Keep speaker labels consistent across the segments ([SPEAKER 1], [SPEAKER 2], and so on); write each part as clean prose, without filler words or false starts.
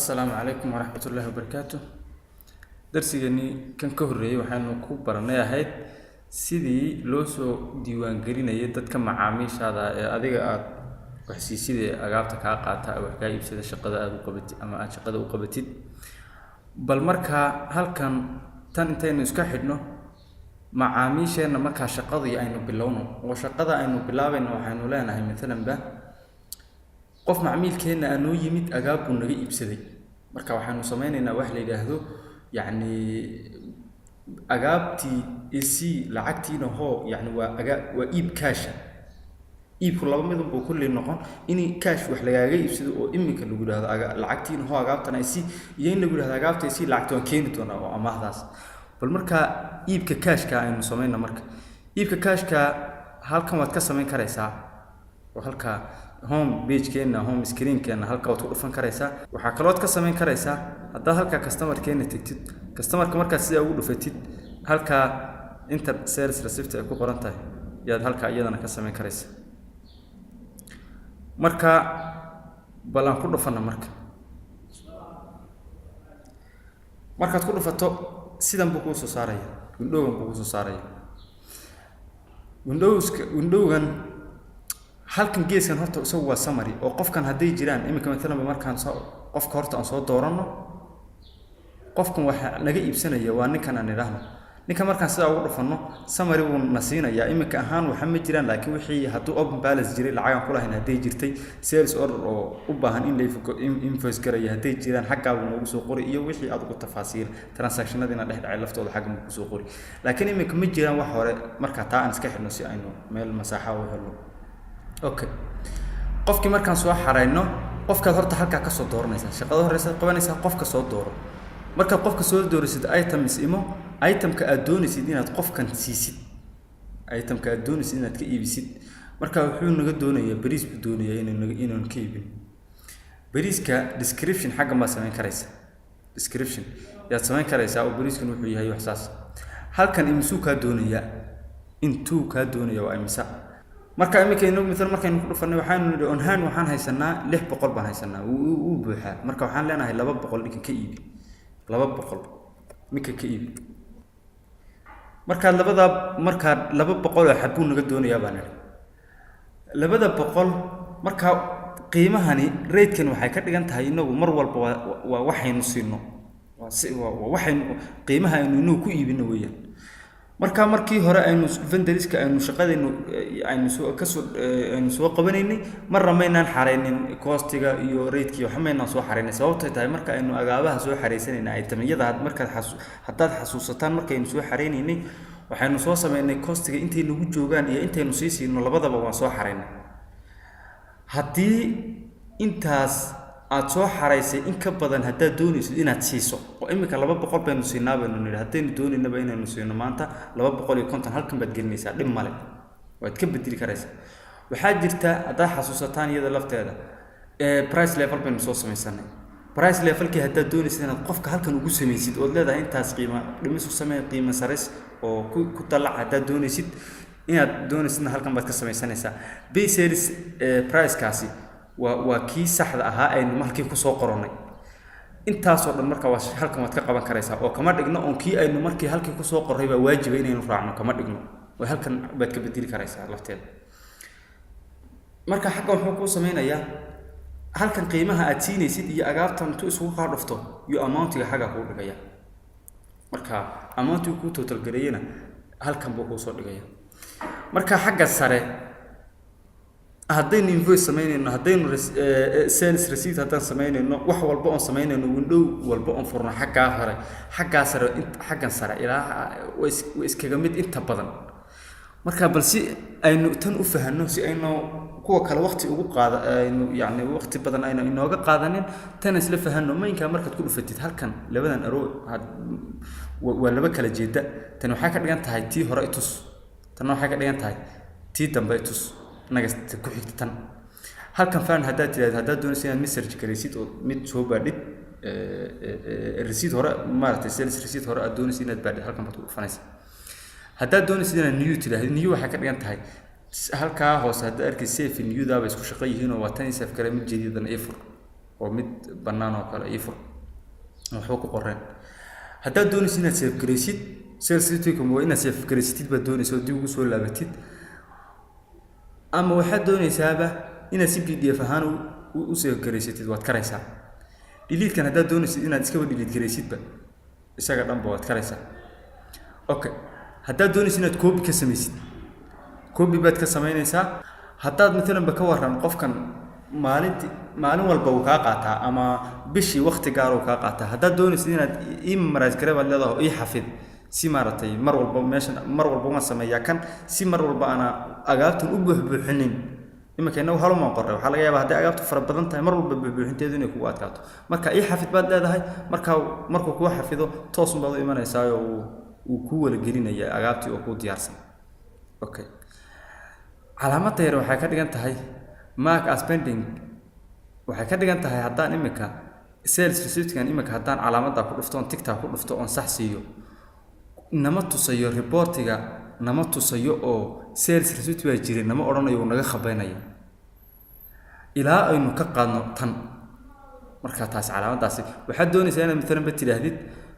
[SPEAKER 1] Asalaamu calaykum waraxmatullaahi wabarakaatu. Darsigani kan ka horreeyay waxaynu ku baranay ahayd sidii loo soo diiwaangelinayay dadka macaamiishaada ee adiga aad wax siisid, ee agaabta kaa qaata, wax kaa iibsada, shaqada aad u qabatid ama aad shaqada u qabatid. Bal markaa halkan tan intaynu iska xidhno, macaamiisheenna markaa shaqadii aynu bilowno, oo shaqada aynu bilaabayno waxaynu leenahay, maalan ba qof macmiilkeenna aa noo yimid, agaab buu naga iibsaday. Marka waxaynu sameynaynaa wax la yidhaahdo, yacni, agaabtii isii, lacagtiina hoo. Yacni waa waa iib cash ah. Iibku laba midun buu kulley noqon: in cash wax lagaaga iibsado oo iminka lagu yidhahdo "Lacagtiina hoo, agaabtana isii", iyo in lagu yidhahdo "Agaabta isii, lacagta waan keeni doonaa", oo amaahdaas. Bal markaa iibka cashka aynu samayno. Marka iibka cashka halkan waad ka samayn karaysaa, oo halka home page-keenna, home screen-keenna, halka waad ku dhufan karaysaa. Waxaa kalood ka samayn karaysaa haddaad halka customer-keena tegtid. Customerka markaad sidaa ugu dhufatid, halkaa enter sales receipt ay ku qoran tahay yaad halkaa iyadana ka samayn karaysaa. Marka bal aan ku dhufana. Markaad ku dhufato, sidan buu kuu soo saaraya, windowgan buu kuusoo saaraya. Windowska, windowgan halkan geeskan horta isagu waa summary, oo qofkan hadday jiraan iminka, maalan markaan soo qofka horta aan soo dooranno, qofkan waxa naga iibsanaya waa ninkan aan idhaahno. Ninka markaan sidaa ugu dhufanno, summary buu na siinayaa. Iminka ahaan waxa ma jiraan, laakiin wixii hadduu open balance jiray, lacagaan kulahayn hadday jirtay, sales order oo u baahan in la invoice garaya hadday jiraan, xaggaa buu noogu soo qori, iyo wixii aad ugu tafaasiil transactionadiina dhex dhacay laftooda xaggan buu kusoo qori. Laakiin iminka ma jiraan wax hore. Marka taa aan iska xidhno si aynu meel masaaxa u helno. Okay, qofkii markaan soo xarayno, qofkaad horta halkaa kasoo dooranaysaa. Shaqada horeysaad qabanaysaa, qofka soo dooro. Markaad qofka soo doorisid, items imo, itemka aad doonaysid inaad qofkan siisid, itemka aad doonaysid inaad ka iibisid. Marka wuxuu naga doonayaa bariis buu doonayaa inaan ka iibin bariiska. Description xaggan baad samayn karaysa, description yaad samayn karaysaa, oo bariiskan wuxuu yahay wax saas. Halkan imisuu kaa doonayaa, intuu kaa doonaya waa imisa? Marka iminka inagu mithal markaynu ku dhufanay, waxaanu nidhi on hand waxaan haysanaa 600 baan haysanaa, wuu buuxaa. Marka waxaan leenahay 200 ninka ka iibi, 200 ninka ka iibi. Markaad labadaa, markaa 200 oo xabuu naga doonayaa baan nidhi, 200. Marka qiimahani, ratekan, waxay ka dhigan tahay inagu mar walba waa waxaynu siino, waa si waa waxaynu qiimaha aynu inagu ku iibino weeyaan. Marka markii hore aynu vendorska aynu shaqadaynu aynu soo kasoo aynu soo qabanaynay, marna maynaan xaraynin costiga iyo ratekii, waxa maynaan soo xaraynin. Sababtay tahay, marka aynu agaabaha soo xaraysanayna, itemyada, markaad xasu haddaad xasuusataan, markaynu soo xaraynaynay waxaynu soo sameynay costiga intay nagu joogaan iyo intaynu sii siino, labadaba waan soo xaraynay. Haddii intaas aad soo xaraysay in ka badan haddaad doonaysid inaad siiso, oo iminka 200 baynu siinaa baynu nidhi, haddaynu doonaynaba inaynu siino maanta 250, halkan baad gelinaysaa, dhib male, waad ka bedeli karaysaa. Waxaa jirta, haddaad xasuusataan iyada lafteeda, price level baynu soo samaysanay. Price levelkii haddaad doonaysid inaad qofka halkan ugu samaysid, ood leedahay intaas qiima dhimis u samee, qiimo saris oo ku dalac haddaad doonaysid inaad doonaysidna, halkan baad ka samaysanaysaa. Base sales pricekaasi waa kii saxda ahaa aynu halkii kusoo qoranay. Intaasoo dhan marka waa halkan waad ka qaban karaysaa, oo kama dhigno oon kii aynu markii halkii kusoo qorray baa waajiba inaynu raacno, kama dhigno. Waa halkan baad ka bedeli karaysaa lafteeda. Marka xaggan wuxuu kuu sameynayaa, halkan qiimaha aad siinaysid iyo agaabtan intuu isugu kaa dhufto iyo amountiga xagga kuu dhigaya. Marka amountiga kuu total gareeyena halkan buu kuusoo dhigaya. Marka xagga sare haddaynu invoice samaynayno, haddaynu sales receipt haddaan samaynayno, wax walba oon samaynayno, window walba oon furno, xaggaa hore, xaggaa sare, xaggan sare ilaa way iskaga mid inta badan. Marka bal si aynu tan u fahanno, si aynu kuwa kale waqti ugu qaada, aynu yacni waqti badan aynu inooga qaadanin, tan isla fahanno. Mainkaa markaad ku dhufatid halkan, labadan arrow waa laba kala jeeda. Tani waxay ka dhigan tahay tii hore itus, tanna waxay ka dhigan tahay tii dambe itus, naga ku xigta tan. Halkan fan haddaad tidhahdo, haddaad doonaysa inaad mid search garaysid oo mid soo baadhid, receipt hore, maaragtay, sales receipt hore aad doonaysid inaad baadhid, halkan baad ku dhufanaysaa. Haddaad doonaysid inaad new tidhaahdo, new waxay ka dhigan tahay halkaa hoose haddaad arkay save, newdaaba isku shaqo yihiin, oo waa tan save kale, mid jadiidana ii fur. Oo mid bannaan oo kale ii fur, waxba ku qoreen. Haddaad doonaysid inaad save garaysid sales receipt, waa inaad save garaysatid baad doonaysa oo dib ugu soo laabatid, ama waxaad doonaysaaba inaad si PDF ahaan u save garaysatid, waad karaysaa. Delete-kan haddaad doonaysid inaad iskaba delete garaysidba, isaga dhanba waad karaysaa. Okay, haddaad doonaysid inaad copy ka samaysid, copy baad ka samaynaysaa. Haddaad maalanba ka waran qofkan maalinti maalin walba uu kaa qaataa ama bishii wakti gaar uu kaa qaataa, haddaad doonaysid inaad ii memorize garee baad leedahay oo ii xafid, si maaragtay mar walba meeshan mar walba waan sameeyaa kan, si mar walba ana agaabtan u buuxbuuxinin. Iminka inagu halumaan qorray, waxaa laga yaabaa hadday agaabtu fara badan tahay mar walba buuxbuuxinteedu inay kugu adkaato. Marka ii xafid baad leedahay. Marka markuu kuu xafido, toosun baad u imanaysaa oo uu kuu wala gelinaya agaabtii oo kuu diyaarsan. Okay, calaamadda yar waxay ka dhigan tahay mark as pending. Waxay ka dhigan tahay haddaan iminka sales receiptkan, iminka haddaan calaamadda ku dhufto oon tick-taa ku dhufto oon sax siiyo, nama tusayo reportiga, nama tusayo oo sales receipt baa jiray nama odhanayo, uu naga khabaynaya ilaa aynu ka qaadno tan. Marka taasi calaamaddaasi waxaad doonaysaa inaad maalan ba tidhaahdid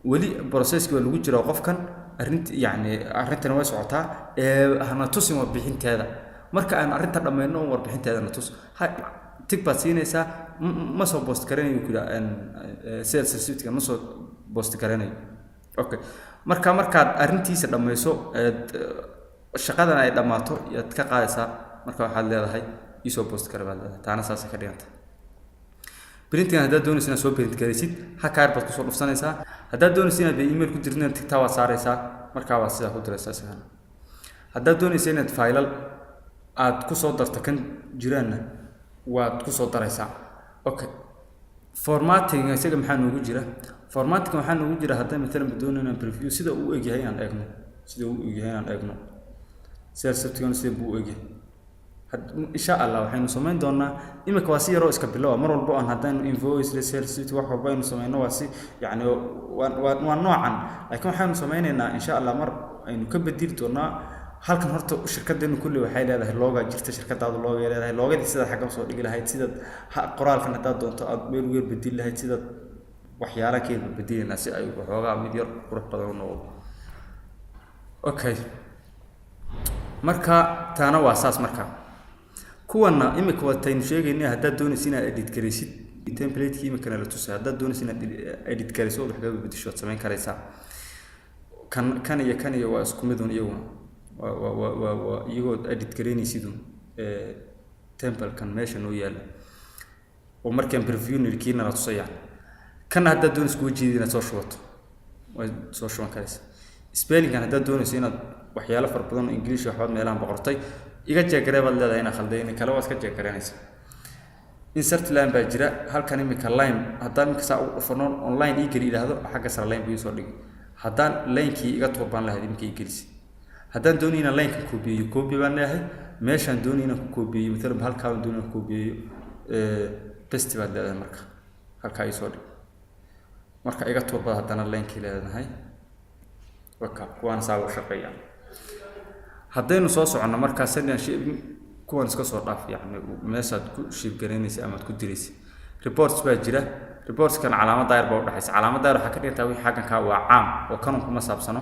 [SPEAKER 1] weli processki waa lagu jiraa qofkan, arrinta yacni arrintani way socotaa ee hana tusin warbixinteeda. Marka aan arrinta dhammayno un warbixinteeda na tus, ha tick baad siinaysaa. Ma soo post garanayo ku yidhaa, sales receiptka ma soo post garanayo. Okay, marka markaad arrintiisa dhammayso eed shaqadan ay dhammaato yaad ka qaadaysaa. Marka waxaad leedahay iisoo post gare baad leedahay. Taana saasay ka dhiganta. Printing haddaad doonayso inaad soo print garaysid, hakaar baad kusoo dhufsanaysaa. Haddaad doonayso inaad email ku dirtid, tick-taa waad saaraysaa. Markaa waad sidaa ku diraysaa isagana. Haddaad doonayso inaad faylal aad kusoo darto kan jiraanna, waad kusoo daraysaa. Okay, formatting isaga maxaa noogu jira? Formatting waxaa noogu jira haddaan matalan ba doonayno inaan preview sida uu u egyahay inaan eegno, sida uu u egyahay inaan eegno sales receiptigan, sida buu u egyahay. Insha Allah waxaynu samayn doonaa, imika waa si yaroo iska bilowa. Mar walba oon haddaynu invoice, sales receipt, wax walba aynu samayno, waa si yacni waa noocan. Laakiin waxaynu samaynaynaa insha Allah mar aynu ka bedeli doonaa halkan. Horta shirkaddeenu kulli waxay leedahay logo jirta, shirkadaadu logo leedahay. Logo-gadii sidaad xaggan soo dhigi lahayd, sidaad qoraalkan haddaad doonto aad meel ugu yar bedeli lahayd, sidaad waxyaala keeda bedelaynaa si ay waxoogaa mid yar qurux badan u noqdo. Okay, marka taana waa saas. Marka kuwana imika waataynu sheegaynay, haddaad doonaysa inaad edit garaysid template-kii imikana la tusay, haddaad doonaysa inaad edit garayso ood wax kaga bedesho, waad samayn karaysaa. Kan kan iyo kan iyo waa isku midun iyaguna, waa iyagoo edit garaynaysidun template-kan meesha noo yaalla oo markaan preview nidhi kiina la tusayaan. Kanna haddaad doonayso kuwa jeedi inaad soo shubato, waad soo shuban karaysa. Spellingkan haddaad doonayso inaad waxyaalo fara badan oo English waxbaad meelahan boqortay, iga check garee baad leedahay, inaa khalday in kale waa iska check garaynaysa. Insert line baa jira halkan. Imika line haddaan imika saa ugu dhufano on line ii geli yidhaahdo, xagga sare line buu ii soo dhigi. Haddaan linekii iga tuur baan lahayd, imika ii gelisi. Haddaan doonayo inaan linekan koobiyeeyo, copy baan leeyahay. Meeshaan doonayo inaan ku koobiyeeyo, matalan halkaa baan doonayo inaan ku koobiyeeyo, paste baad leedahay. Marka halkaa ii soo dhig. Marka iga tuur baad haddana linekii leedahay. Waka kuwaana saa u shaqeeyaan. Haddaynu soo soconno markaa send and ship, kuwan iska soo dhaaf, yacni meeshaad ku ship garaynaysa amaad ku diraysa. Reports baa jira. Reportskan calaamad daayar baa udhexaysa. Calaamad daayar waxaa ka dhigantaa wixii xaggan kaa waa caam oo kanun kuma saabsano.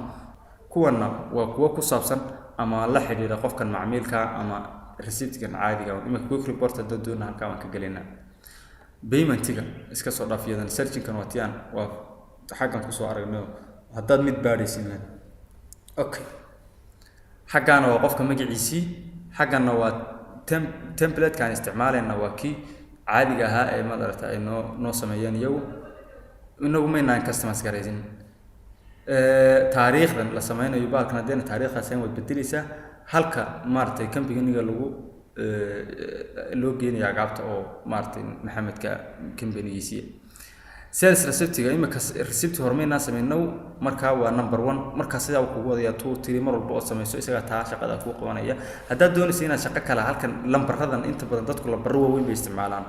[SPEAKER 1] Kuwanna waa kuwo ku saabsan ama la xidhiidha qofkan macmiilka ama receiptkan caadiga. Imika quick report haddaan doona, halkaa waan ka gelaynaa. Paymentiga iska soo dhaaf iyadan. Searchingkan waa tiyaan waa xaggan kusoo aragnayo haddaad mid baadhaysid. Okay, xaggaana waa qofka magaciisii, xagganna waa template-kaan isticmaalayna, waa kii caadiga ahaa ee madaragta ay noo sameeyeen iyagu, inagu maynaan customize garaysin. Taariikhdan la sameynayo baalkan haddayna taariikhdaas ahayn, waad bedeleysaa. Halka maaragtay companyga lagu loo geenaya agaabta oo maaragtay Maxamedka companygiisiiya. Sales receiptiga imika receipt horumaynaa sameynow. Markaa waa number one. Markaa sidaa uu kugu wadaya two, three, mar walba oo samayso isagaa taa shaqada kuu qabanaya. Haddaad doonaysa inaad shaqo kale, halkan lambaradan inta badan dadku lambaro waaweyn bay isticmaalaan.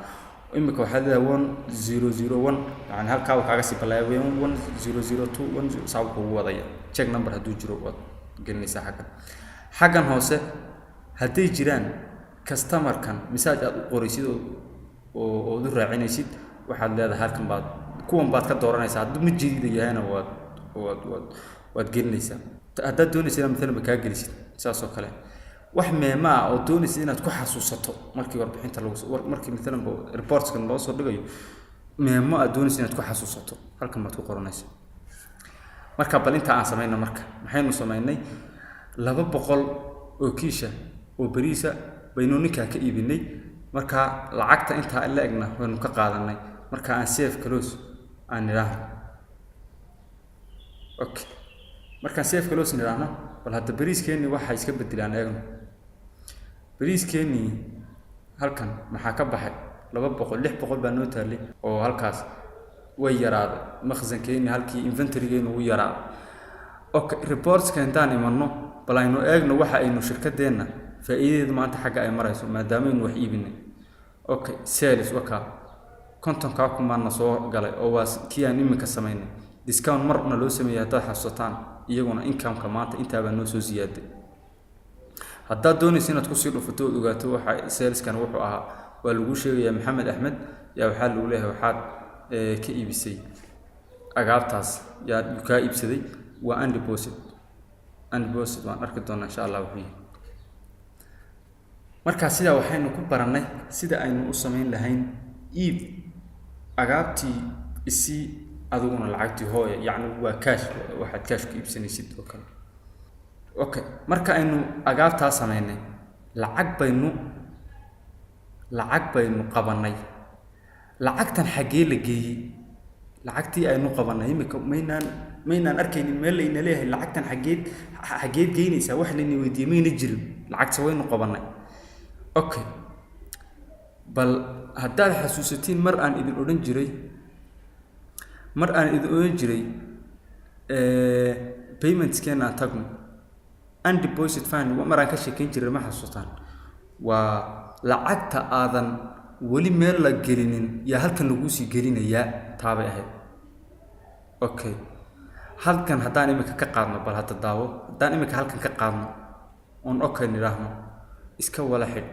[SPEAKER 1] Imika waxaad leedahay 1001, yani halkaa uu kaaga sii balaaya 1002 one zero, saa uu kugu wadaya. Check number hadduu jiro, waad gelinaysaa xaggan. Xaggan hoose hadday jiraan customerkan message aad u qoraysid oo ood u raacinaysid. Waxaad leedahay halkan baad kuwan baad ka dooranaysaa. Hadduu mid jadiida yahayna waad gelinaysaa. Haddaad doonaysa inaad maalan ba kaa gelisid saas oo kale wax memo ah oo doonaysa inaad ku xasuusato markii warbixinta lagu markii maalan ba reportskan loo soo dhigayo, memo aad doonaysa inaad ku xasuusato, halkan baad ku qoranaysaa. Marka bal inta aan samayno, marka maxaynu samaynay? 200 oo kiisha oo bariisa baynu ninkaa ka iibinay. Marka lacagta intaa la egna waynu ka qaadanay. Marka aan save close aan nidhaahno. Okay, markaan save close nidhaahno, bal hadda bariiskeenii waxa iska bedelaan eegno. Bariiskeenii halkan maxaa ka baxay? 200, 600 baa noo taalay oo halkaas way yaraaday. Makhsankeeni halkii inventorygeenu wuu yaraaday. Okay, reportska intaan imanno, bal aynu eegno waxa aynu shirkadeenna faa'iidadeedu maanta xagga ay marayso maadaama wax iibinay. Okay, sales waka 50-kaa kumaana soo galay oo waa kii aan iminka samaynay. Discount marna loo sameeyey haddaad xasuusataan, iyaguna incomeka maanta intaabaa noo soo siyaaday. Haddaad doonaysa inaad kusii dhufato ood ogaato waxa saleskan wuxuu ahaa, waa laguu sheegayaa. Maxamed Axmed yaa waxaa lagu leeyahay waxaad ka iibisay agaabtaas, yaa kaa iibsaday. Waa undeposit. Undeposit waan arki doonaa insha Allah wuxuu yahay. Marka sidaa waxaynu ku barannay sida aynu u samayn lahayn iib agaabtii isii, adiguna lacagtii hooya, yacni waa cash, waxaad cash ku iibsanaysid oo kale. Okay, marka aynu agaabtaa samaynay, lacag baynu qabannay. Lacagtan xaggee la geeyey? Lacagtii aynu qabannay imika maynaan arkaynin meel layna leeyahay lacagtan xaggeed geynaysaa. Wax layna weydiiyey mayna jirin. Lacagta waynu qabannay. Okay, bal haddaad xasuusatiin mar aan idin odhan jiray paymentskeena aan tagno, undeposit fund mar aan ka sheekeyn jiray, ma xasuutaan? Waa lacagta aadan weli meel la gelinin yaa halkan laguu sii gelinayaa, taabay ahayd. Okay, halkan haddaan imika ka qaadno, bal hadda daawo, haddaan imika halkan ka qaadno oon okay nidhaahno, iska wala xidh,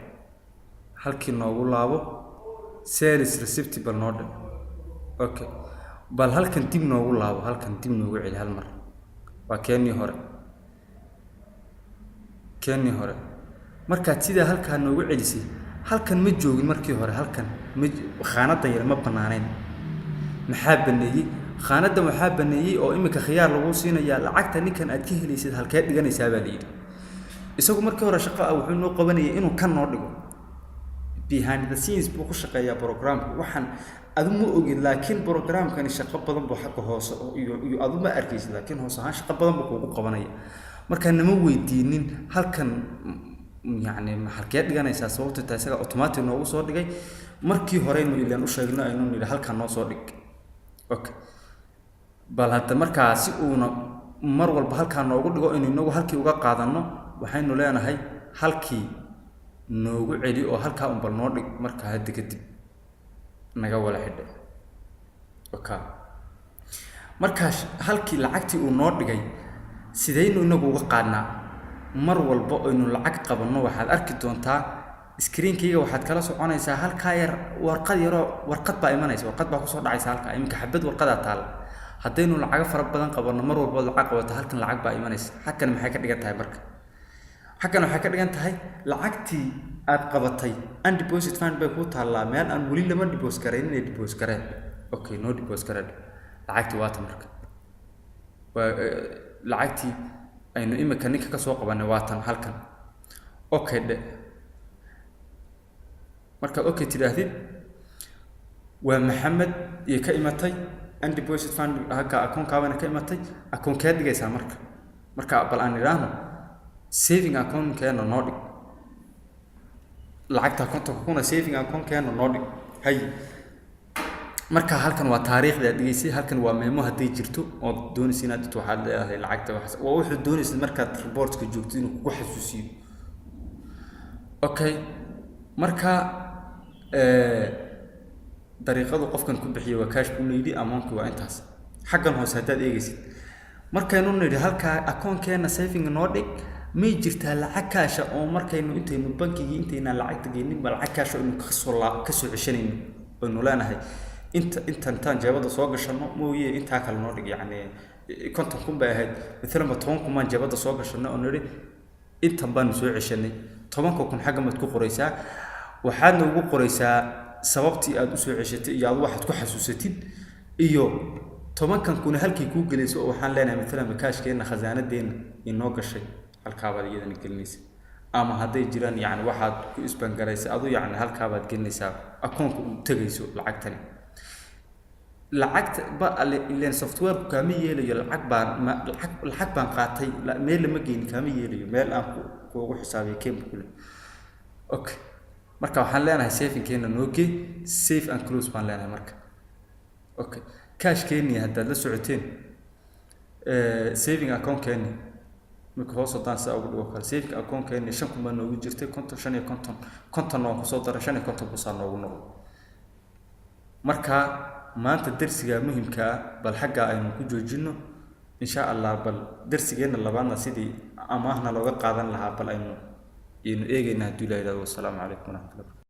[SPEAKER 1] halkii noogu laabo, sales receipt bal noo dhe. Okay, bal halkan dib noogu laabo, halkan dib noogu celi hal mar. Waa keenii hore, keenii hore. Markaad sidaa halkaa noogu celisay, halkan ma joogin markii hore. Halkan ma khaanadan yar ma banaaneyn. Maxaa baneeyey khaanadan? Waxaa baneeyey oo imika khiyaar lagu siinayaa lacagta ninkan aad ka helaysid halkee dhiganaysaa baa la yidhi. Isagu markii hore shaqo ah wuxuu noo qabanayay inuu kan noo dhigo. Behind the scenes buu ku shaqeeyaa programku. Waxaan adu ma ogid, laakiin programkani shaqo badan buu xagga hoose iyo adu ma arkaysid, laakiin hoos ahaan shaqo badan buu kuugu qabanaya. Marka nama weydiinin halkan, yacni halkee dhiganaysaa, sababto taa isaga automatic noogu soo dhigay. Markii horeynu ilaan u sheegno, aynu nidhi halkan noo soo dhig. Okay, bal hadda markaa si uuna mar walba halkaa noogu dhigo, aynu inagu halkii uga qaadanno, waxaynu leenahay halkii noogu celi oo halkaa un bal noo dhig. Markaa hadda kadib naga wala xidhay. Okay, markaa halkii lacagtii uu noo dhigay sidaynu inagu uga qaadnaa? Mar walba aynu lacag qabanno, waxaad arki doontaa screenkayga, waxaad kala soconaysaa halkaa yar warqad yaroo warqad baa imanaysa, warqad baa kusoo dhacaysa halkaa. Iminka xabad warqadaa taalla. Haddaynu lacago fara badan qabanno, mar walbood lacag qabato, halkan lacag baa imanaysa. Xaggan maxay ka dhigan tahay? Marka xaggan waxay ka dhigan tahay lacagtii aad qabatay undeposit fund bay kuu taallaa, meel aan weli lama deposit garayn inay deposit gareen. Okay, no deposit gareen lacagtii waata. Marka waa lacagtii aynu imika ninka ka soo qabanay, waa tan halkan. Okay dhe. Markaad okay tidhaahdid, waa Maxamed iyo ka imatay undeposit fund halka akoonkaabana ka imatay. Akoonkee dhigaysaa marka? Marka bal aan idhaahno saving accountkeena noo dhig lacagta 50-ka kuna, saving accountkeena noo dhig. Hay, marka halkan waa taariikhda aad dhigaysay, halkan waa memo hadday jirto ood doonaysa inaad dhigto. Waxaad leedahay lacagta waxaas waa wuxuu doonaysa markaad reportka joogto inuu kugu xasuusiyo. Okay, marka dariiqadu qofkan ku bixiyay waa cash buu yidhi, amountki waa intaas. Xaggan hoose haddaad eegaysid, markaynu nidhi halkaa akoonkeena saving noo dhig, may jirtaa lacag cash ah oo markaynu intaynu bankigii intaynaan lacagta geynin ba lacag cash ah aynu kasoo ceshanayno, aynu leenahay Inta intan intaan jeebada soo gashano mooye, intaa kale noo dhig. Yacni 50,000 bay ahayd maalanba, 10,000 baan jeebada soo gashano oo nidhi intan baanu soo ceshanay. 10,000 xaggan baad ku qoraysaa, waxaadna ugu qoraysaa sababtii aad usoo ceshatay iyo adu waxaad ku xasuusatid iyo 10,000 halkii kuu gelayso. Oo waxaan leenahay maalan kaashkeenna khasaanadeenna inoo gashay, halkaabaad iyadana gelinaysa. Ama hadday jiraan yacni waxaad ku isbangaraysay adu, yacni halkaabaad gelinaysaa akoonka uu tegayso lacagtani. Lacagta ba ale ileen softwareku kaama yeelayo lacag baan ma lacag baan qaatay, meel lama geynin, kaama yeelayo. Meel aan ku kuugu xisaabiyo keenba kule. Okay, marka waxaan leenahay savingkeena noo gee, save and close baan leenahay marka. Okay, cashkeeni haddaad la socoteen, saving account-keeni marka hoos haddaan saa ugu dhigo kale, saving account-keeni 5,000 baa noogu jirtay, 50, 55, 50-na waan kusoo daray, 55 kusaa noogu noqdo. Marka maanta darsiga muhimka ah bal xagga aynu ku joojino, insha Allah. Bal darsigeenna labaadna sidii amaahna looga qaadan lahaa bal aynu eegaynaa haddii la yidhahdo. Wasalaamu calaykum waraxmatullahi.